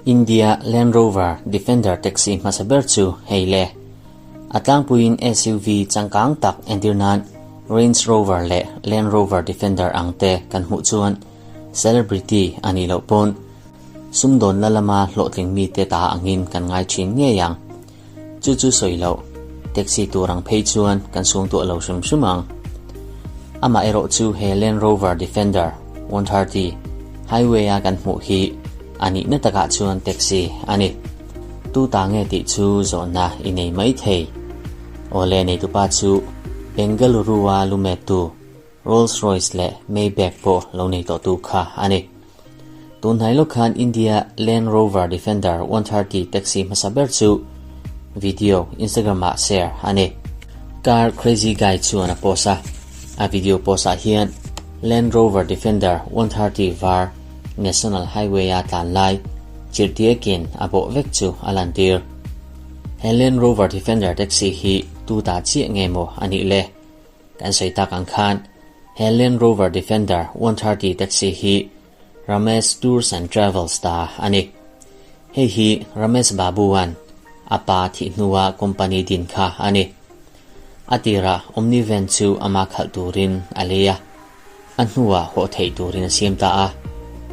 India Land Rover Defender taxi hmasa ber chu hei le. A tlangpuiin SUV changkang tak entir nan Range Rover leh Land Rover Defender ang te kan hmuh chuan celebrity a nih loh pawn sumdawnna lama hlawhtling mite ta angin kan ngai thin ngei ang. Chu chu sawi loh, taxi tur ang phei chuan kan chhungtuah lo hrim hrim ang. Amah erawh chu he Land Rover Defender 130 highway a kan hmuh hi a nihna takah chuan taxi a ni. Tu ta nge tih chu zawhna i nei mai thei. Awle neitupa chu Bengaluru-a lumettu Rolls Royce leh Maybach pawh lo nei tawhtu kha a ni. Tunhnai lawk khan India Land Rover Defender 130 taxi hmasa ber chu video Instagram ah share a ni. Car Crazy Guy chuan a post a, a video post ah hian Land Rover Defender 130 var National Highway a tlan lai chirhtiakin a bawh vek chu a lantir. He Land Rover Defender taxi hi tu ta chiah nge maw a nih le? Kan sawi tak ang khan he Land Rover Defender 130 taxi hi Ramesh Tours and Travels ta a ni. Hei hi Ramesh Babu-a'n a pa thih hnua company din kha a ni. A tirah Omni van chu ama khalh turin a lei a, a hnuah hawh theih turin a siam ta a.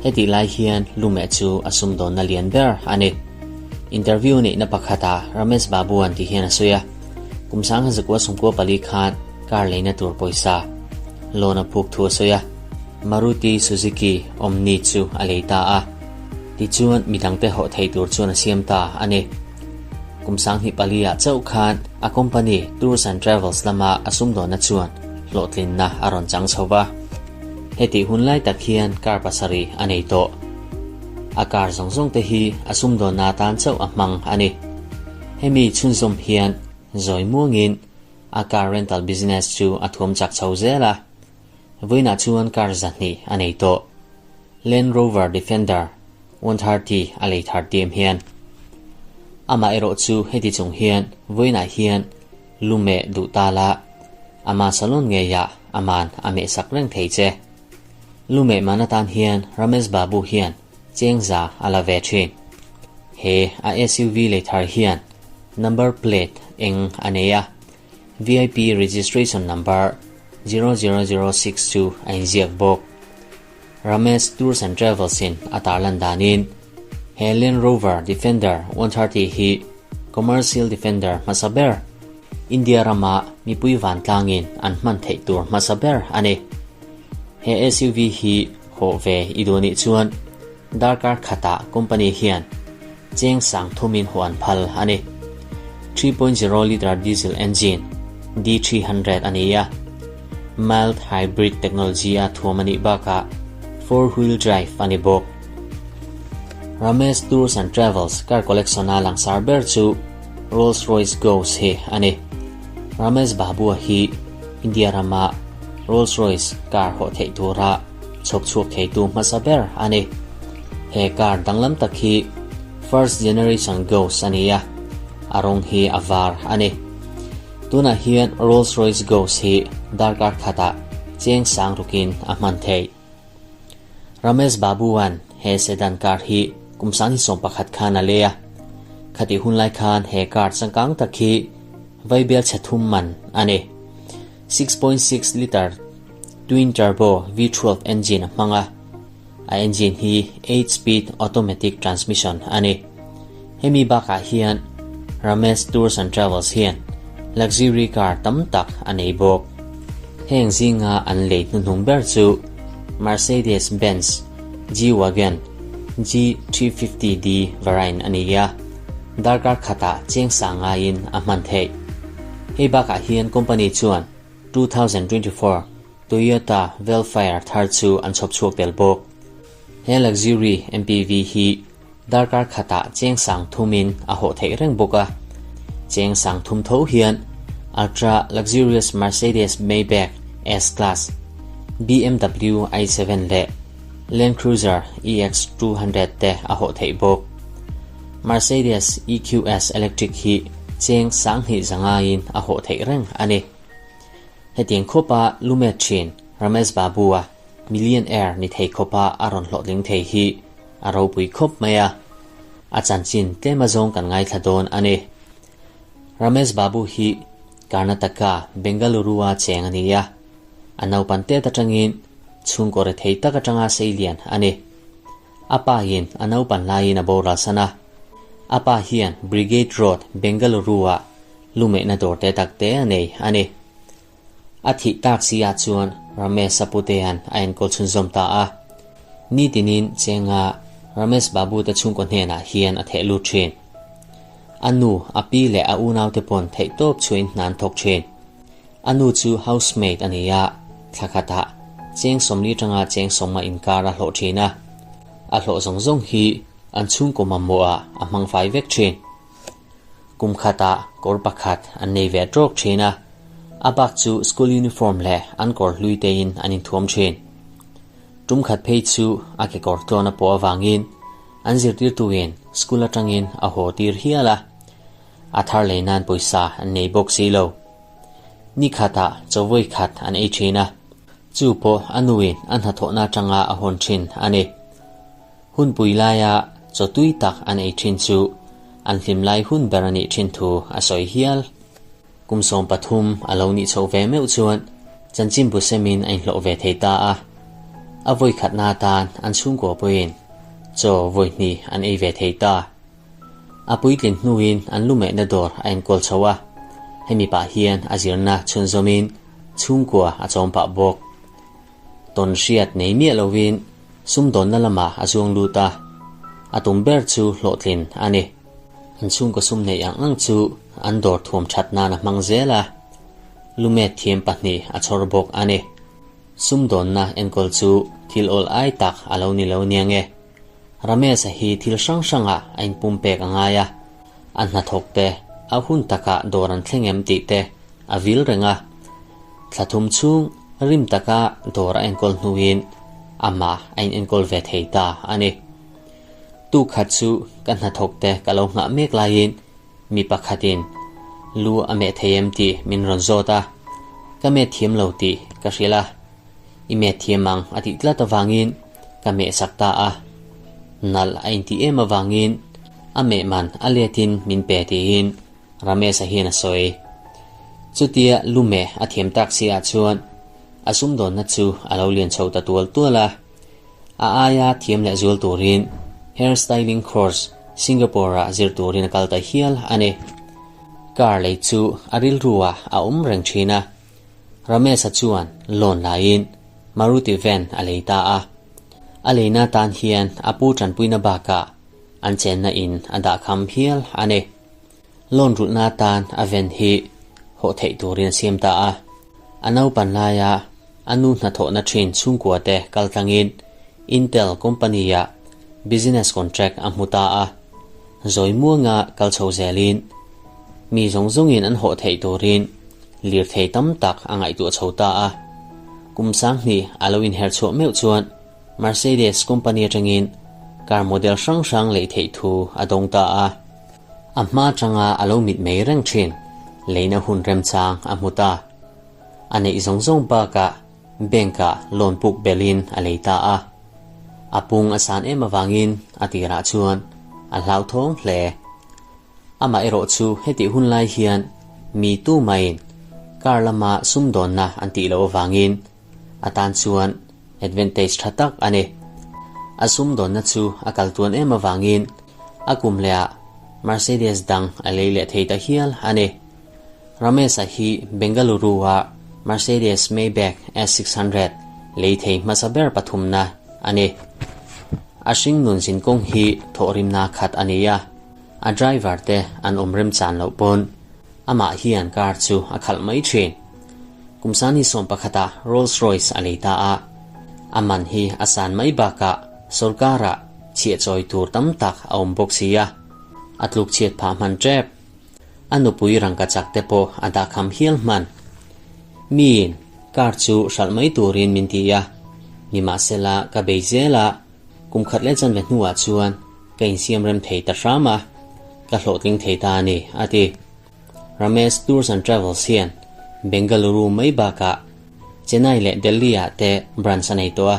Hetih lai hian Lumeh chu a sumdawnna lian ber a ni. Interview neihna pakhatah Ramesh Babu-a'n ti hian a sawi a, Kum 1994 khan car leina tur pawisa loan a phuk thu a sawi a. Maruti Suzuki Omni chu a lei ta a, tichuan midangte hawh thei tur chuan a siam ta a ni. Kum 2004 ah chauh khan a company Tours and Travels lama a sumdawnna chuan hlawhtlinna a rawn chang chho va. Hetih hun lai tak hian car pasarih a nei tawh. A car zawng zawng te hi a sumdawnna atan chauh a hmang a ni. Hemi chhunzawm hian zawi muangin a car rental business chu a thuam chak chho zel a. Vawiinah chuan car 200 a nei tawh. Land Rover Defender 130 a lei thar tiam hian. Amah erawh chu heti chung hian vawiinah hian lu meh duh ta la, ama salon ngeiah aman a meh sak reng thei che. Lu meh man atan hian Ramesh Babu hian cheng za a la ve thin. He a SUV lei thar hian number plate eng a nei a. VIP registration number 00062 chu a inziak bawk. Ramesh Tours and Travels in a tarlan danin he Land Rover Defender 130 hi commercial Defender hmasa ber, India rama mipui vantlangin an hman theih tur hmasa ber a ni. He SUV hi hawh ve i duh nih chuan darkar khatah company hian Cheng sang thumin haw an phal a ni. 3.0 litre diesel engine D300 a ni a, mild hybrid technology a thuam a nih bakah four-wheel drive a ni bawk. Ramesh Tours and Travels car collection-a langsar ber chu Rolls-Royce Ghost hi a ni. Ramesh Babu-a hi India rama Rolls-Royce car hawh theih tura chhawp chhuak theitu hmasa ber a ni. He car danglam tak hi first generation Ghost a ni a, a rawng hi a var a ni. Tunah hian Rolls Royce Ghost hi darkar khatah cheng sang rukin a hman theih. Ramesh Babu-a'n he sedan car hi kum 2011 khan a lei a. Khatih hunlai khan he car changkang tak hi vaibel chhe thum man a ni. 6.6 litre twin turbo V12 engine a hmang a, a engine hi 8-speed automatic transmission a ni. Hemi bakah hian Ramesh Tours and Travels hian luxury car tam tak a nei bawk. Heng zinga an lei hnuhnung ber chu Mercedes-Benz G-Wagon G350D variant a ni a, darkar khatah cheng sang ngaiin a hman theih. Hei bakah hian company chuan 2024 Toyota Vellfire thar chu an chhawp chhuak tel bawk. He luxury MPV hi darkar khatah cheng sang thumin a hawh theih reng bawk a. Cheng sang thum tho hian ultra luxurious Mercedes Maybach S-Class, BMW i7 leh Land Cruiser EX200 te a hawh theih bawk. Mercedes EQS electric hi cheng 2000 zangaiin a hawh theih reng a ni. Hetiang khawpa lumet thin Ramesh Babu-a. Millionaire ni thei khawpa a rawn hlawhtling thei hi a ropui khawp mai a, a chanchin tlem azawng kan ngaithla dawn a ni. Ramesh Babu hi Karnataka, Bengaluru-a cheng a ni a, a naupan tet atangin chhungkaw rethei tak atanga seilian a ni. A pa in a naupan laiin a boral san a, a pa hian Brigade Road, Bengaluru-ah lumehna dawr te tak te a nei a ni. A thih tak si ah chuan Ramesh a putea'n a enkawl chhunzawm ta a. Nitinin chenga Ramesh Babu te chhungkaw hnenah hian a theh lut thin. A nu, a pi leh a unaute pawn theihtawp chhuahin hna an thawk thin. A nu chu housemaid a ni a, thla khatah cheng 40 atanga cheng 50 inkar a hlawh thin a. A hlawh zawng zawng hi an chhungkaw mamawhah a hmang fai vek thin. Kum khatah kawr pakhat an nei ve tawk thin a, a bak chu school uniform leh an kawr hlui tein an inthuam thin. Tum khat phei chu a kekawr tlawn a pawh avangin an zirtirtuin school atangin a haw tir hial a, a thar lei nan pawisa an nei bawk si lo. Ni khatah chawvawi khat an ei thin a, chu pawh a nuin a hnathawhna atanga a hawn thin a ni. Hunpui laia chaw tui tak an ei thin chu an hlim lai hun ber a nih thin thu a sawi hial. Kum 13 a lo nih chhoh ve meuh chuan chanchinbu semin a inhlawh ve thei ta a. A vawi khatna atan an chhungkua pawhin chaw vawi hnih an ei ve thei ta. A puitlin hnuin an lumehna dawr a enkawl chho a, hemi pah hian a zirna chhunzawmin chhungkua a chawm pah bawk. Tawn hriat nei miah lovin sumdawnna lamah a zuang lut a, a tum ber chu hlawhtlin a ni. An chhungkaw sum neih ang ang chu an dawr thuam that nan a hmang zel a, lumet thiam pahnih a chhawr bawk a ni. Sumdawnna enkawl chu thil awl ai tak a lo ni lo nia nge. Ramesh-a hi thil hrang hrangah a inpumpek a ngai a, a hnathawk te, a hun takah dawr an thleng em tih te a vil reng a. Thla thum chhung rim taka dawr a enkawl hnuin amah a inenkawl ve thei ta a ni. Tu khat chu ka hnathawk te ka lo nghah mek laiin mi pakhatin lu a meh thei em tih min rawn zawt a, ka met thiam lo tih ka hrilh a, i met thiam ang a tih tlat avangin ka meh sak ta a. Nalh a intih em avangin a meh man a letin min pe tiin Ramesh-a hian a sawi. Chutia Lume a thiam tak si ah chuan a sumdawnna chu a lo lian chho ta tual tual a. A aia thiam leh zual turin hair styling course Singapore-ah zir turin a kal ta hial a ni. Car lei chu a rilru ah a awm reng thin a. Ramesh-a chuan loan laiin Maruti van a lei ta a. A leina tan hian a pu tanpuina bakah an chenna in a dahkham hial a ni. Loan rulhna atan a ven hi hawh theih turin a siam ta a. A naupan laia a nu hnathawhna thin chhungkua te kal tlangin Intel company-ah business contract a hmu ta a. Zawi muanga kal chho zelin mi zawng zawngin an hawh theih turin lirthei tam tak a ngaihtuah chho ta a. Kum 2000 a lo inher chhuah meuh chuan Mercedes company atangin car model hrang hrang lei theih thu a dawng ta a. A hma atanga a lo mit mai reng thin, leina hun remchang a hmu ta. A neih zawng zawng bakah bank-ah loan puk belhin a lei ta a. A pung a san em avangin a tirah chuan a hlauthawng hle. Amaherawh chu hetih hun lai hian mi tu maiin car lama sumdawnna an tih loh avangin a tan chuan advantage tha tak a ni. A sumdawnna chu a kal tuan em avangin a kum lehah Mercedes dang a lei leh thei ta hial a ni. Ramesh-a hi Bengaluru-a Mercedes Maybach S600 lei thei hmasa ber pathumna a ni. A hringnun zinkawng hi thawhrimna khat a ni a, a driver te an awm remchan loh pawn amah hian car chu a khalh mai thin. Kum 2011-ah Rolls Royce a lei ta a, a man hi a san mai bakah sorkarah chhiah chawi tur tam tak a awm bawk si a, a tluk chhiat phah hman tep. A nupui rangkachak te pawh a dahkham hial hman. Miin car chu hralh mai turin min ti a, nimahsela ka bei zel a, kum khat leh chanve hnuah chuan ka insiam rem thei ta hram a, ka hlawhtling thei ta a ni, a ti. Ramesh Tours and Travels hian Bengaluru mai bakah. Chennai leh Delhi ah te branch a nei tawh a,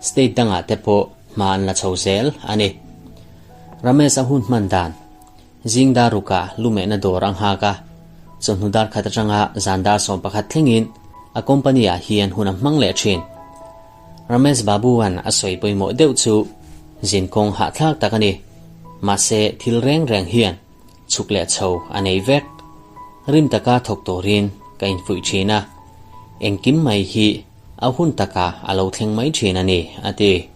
state dangah te pawh hma an la chho zel a ni. Ramesh a hun hman dan, Zing dar rukah lumehna dawr a nghak a, chawhnu dar khat atanga zan dar 11 thlengin a company ah hian hun a hmang leh thin. Ramesh Babu-a'n a sawi pawimawh deuh chu zinkawng hahthlak tak a ni. Mahse thil reng reng hian chhuk leh chho a nei vek. Rim taka thawk turin ka infuih thin a, engkim mai hi a hun takah a lo thleng mai thin a ni, a ti.